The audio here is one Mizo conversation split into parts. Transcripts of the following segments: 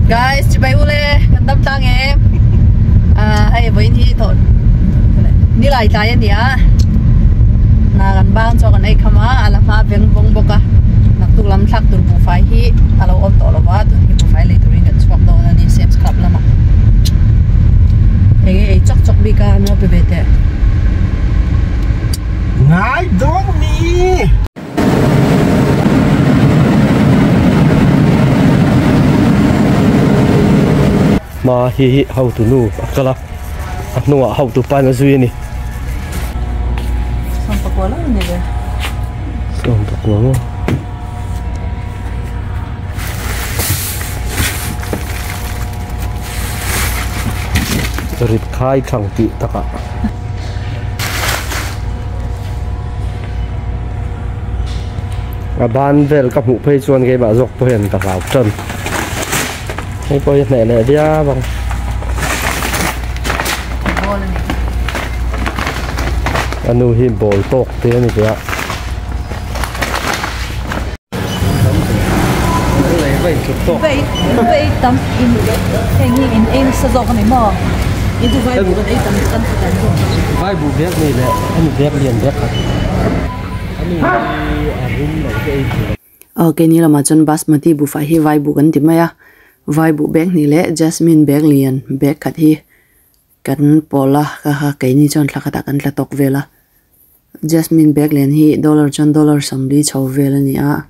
Guys, chibai ule, kan dam tlang em? Ah, hei vawiin hi tawh nilai tlai a ni a, hna kan bang chu kan ei kham a, a la hma veng vawng bawk a, naktuk lam thlak tur buhfai hi a lo awm tawh lo va, tun hi buhfai lei turin kan chhuak dawn a ni Sam's Club lamah. Enge ei chawk chawk bik a, an lo pe ve teh. Ngai dawn mi. Hma hi hotu nu a kal a, a hnungah hotu pa in a zui a ni. Sawmpakua lo ni ve. Sawmpakua maw? Rit khai thang tih takah. A ban vel ka hmuh phei chuan keimah zawk pawh hian ka hlau tan. Hei pawh hi hneh leh viau ang. A nu hi bawl tawk te a ni ve a. Vai buh bek ni leh hemi bek lian bek khat a nu hi a rum lo te ei thei lo. Aw keini lamah chuan basmati buhfai hi vai buh kan ti mai a vai buh bek hnih leh jasmine bek lian bek khat hi kan pawl a kha kha keini chuan thla khatah kan tla tawk vel a. Jasmine bag lian hi dollar chuan dollar sawmli chho vel a ni a,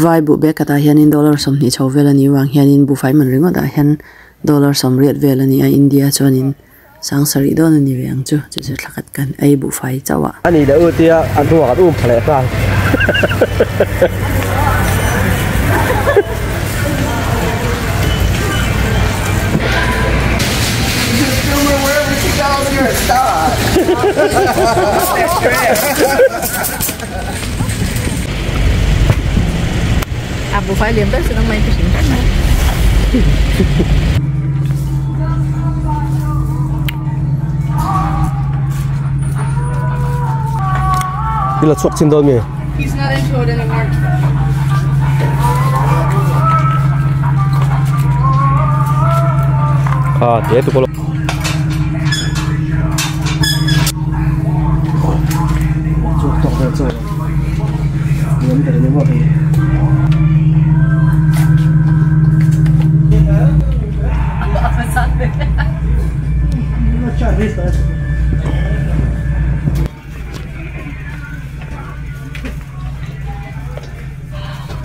vai buh bag khatah hianin dollar sawmhnih chho vel a nih vang hianin buhfai man ringawtah hian dollar sawmriat vel a ni a, India chuanin sang sarih dawn a ni ve ang chu, chu chu thla khat kan ei buhfai chauh a. A nih leh u tia a hnuah kan um pha leh nghal. A buhfai lian ber chu nangmah in ka hrim hrim mai. I la chhuak chin dawn mi? Kha te tu ko lo.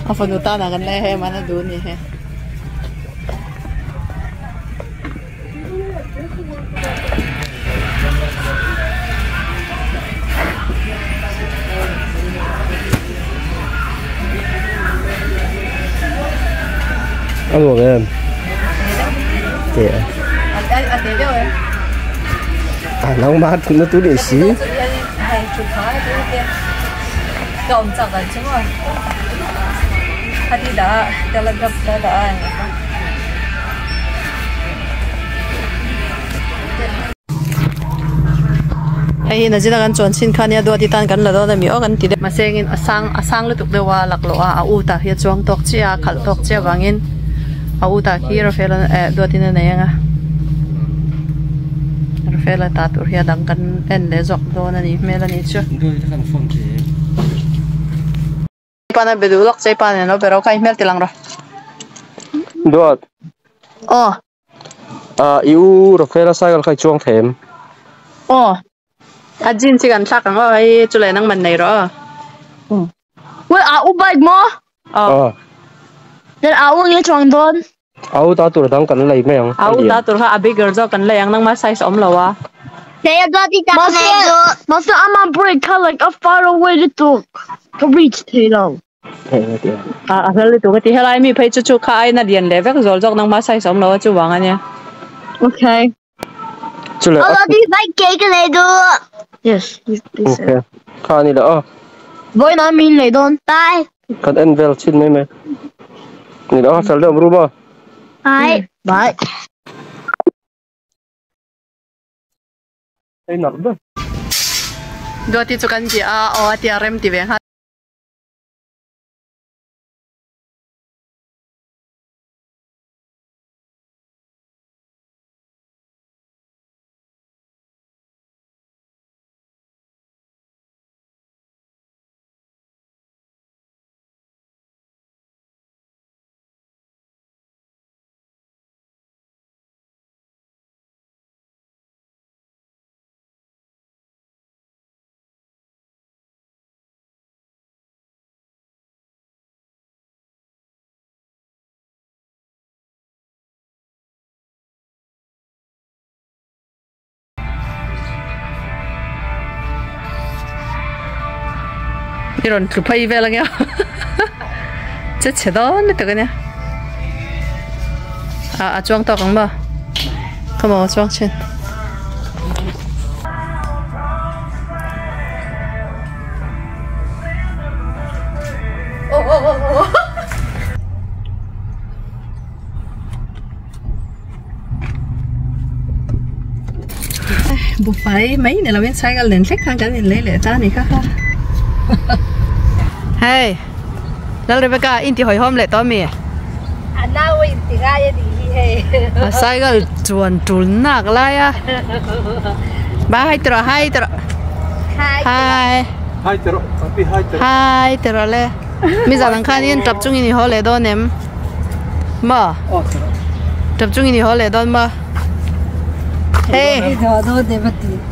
A fanu tana kan lei hei mana duh ni he. A nuam em? Te a. A te deuh em? A nangmah thutna tur leh si. Ka awm chak dan chu maw? Hati dah a telegraph la dah a eng kha. Hei hi nazira kan chuan chhin kha nia duati tan kan la dawn a mi aw kan ti deuh. Mahse engin a sang a sang lutuk deuh a laklawh a a u tah hi a chuang tawk chiah a khalh tawk chiah avangin a u tah khi Rafael a eh duatin a nei ang a Rafael a tah tur hi a dang kan en leh zawk dawn a ni hmel a ni chu. Pana be duh lawk che i pa nen lo be ro kha i hmel ti lang rawh. Duat. Aw. Ah i u Rafael a cycle kha i chuang thei em? Aw. A jeans hi kan thlak ang aw hei chu leh nangman nei rawh aw. Wait a u bike maw? Aw. Aw. Then a u nge chuang dawn? A u ta tur dang kan lei mai ang. A u ta tur kha a bigger zawk kan lei ang nangma size awm lo a. Mahse mahse ama brake kha like a far away lutuk ka reach thei lo. A a hla lutuk a ti helai mi phei chu chu kha aina lian leh vek zawl zawk nangma size awm lo a chuvang a nia. Okay. Chu leh a Yes, please sir. Okay. Kha ani leh aw. Vawiin ah min lei dawn. Bye. Kan en vel chin mai mai. Ni leh aw fel deuh ru maw? Bye. Bye. Hei nalh ber. Duati chu kan ti a aw a tia rem ti ve nghal. I rawn tlu phei vel ange che chhe dawn lutuk ania ah a chuang tawk ang maw ka maw a chuang thin. Buhfai mai ni lovin cycle nen thleng khan kan inlei leh ta a ni kha kha. Hei Lal Rebecca in ti hawihhawm leh tawh a mi? A nau a inti ngai a nih hi hei. A cycle chuan tul nak lai a. Ba hai tawh hai tawh. Hai. Hai. Hai tawh papi hai tawh. Hai tawh le. Mi zan ang khanin tap chungin i haw leh dawn em? Maw? Tap chungin i haw leh dawn maw? Hey!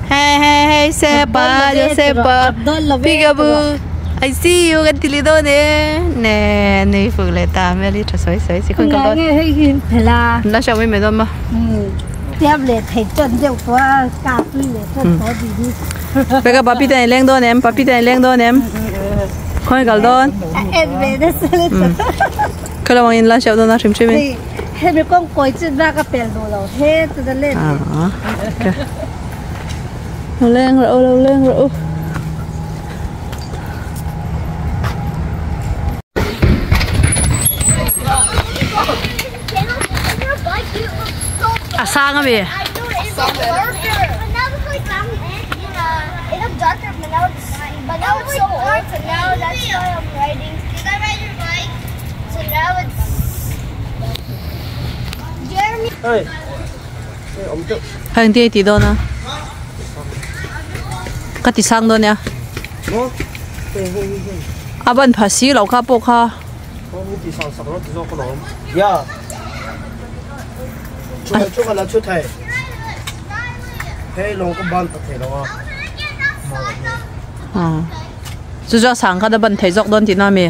Hey hey hey Sepa Josepa Peekaboo I see you kan ti leh dawn e ne nui fuk leh ta hmel hi tha sawi sawi si khawn ka dawn na hriat mai mai dawn maw? Peka papi te an leng dawn em papi te an leng dawn em? Khawi kal dawn? Khawi lamah in la hriat dawn a hrim hrim in. Hemi kawng kawi chu na ka pel duh lo he chu na let. Lo leng rawh u lo leng rawh u. A sang a mi. Heng te ti dawn a ka ti sang dawn nia a ban pha si loh kha pawh kha. Chu chuan sang khan a ban thei zawk dawn tihna a mi?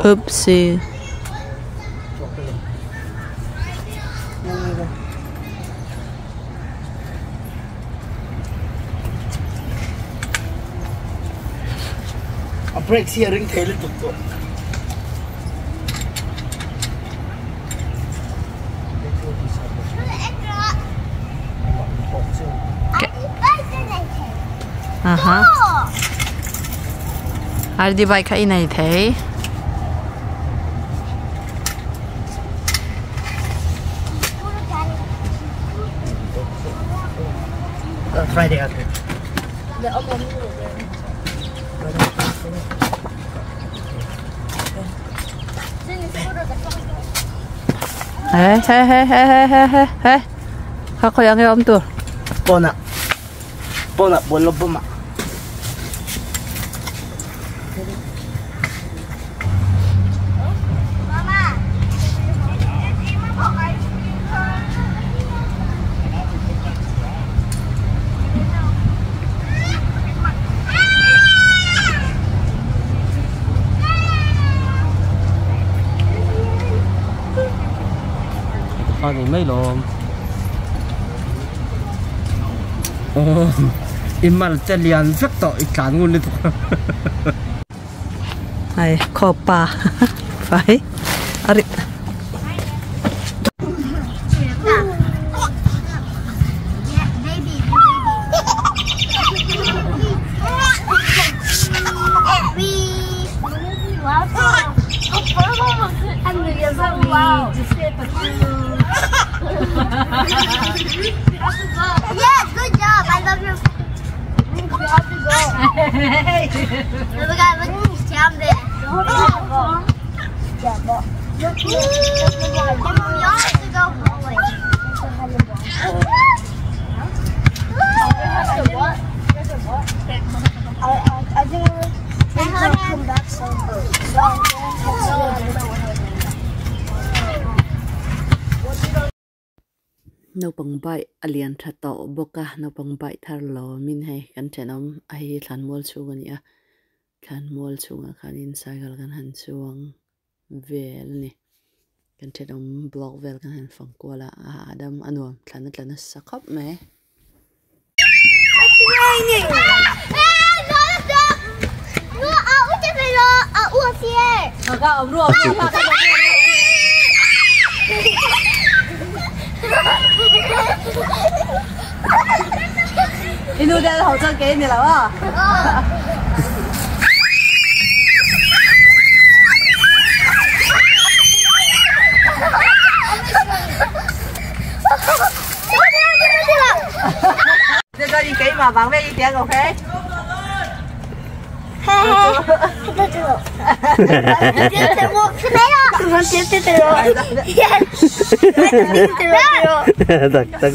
Oopsie. A break hi a ring thei lutuk tawh. Aha. Ardi bike kha i nei thei. Friday okay. He he he he he he he he kha khawi ang nge awm tur. Pawnah pawnah bawlhlo bawmah. Kha ni mai lawm aw i mal te lian vek tawh i tlan ngun lutuk Hei khawpa fai a rit. Naupang bike a lian tha tawh bawk a naupang bike thar lawmin hei kan thenawm a hei hi thlanmual chhung a ni a thlanmual chhungah khanin cycle kan han chuang vel a ni kan thenawm block vel kan han fang kual a a hahdam a nuam thlan a tla nasa khawp mai. Tak tak.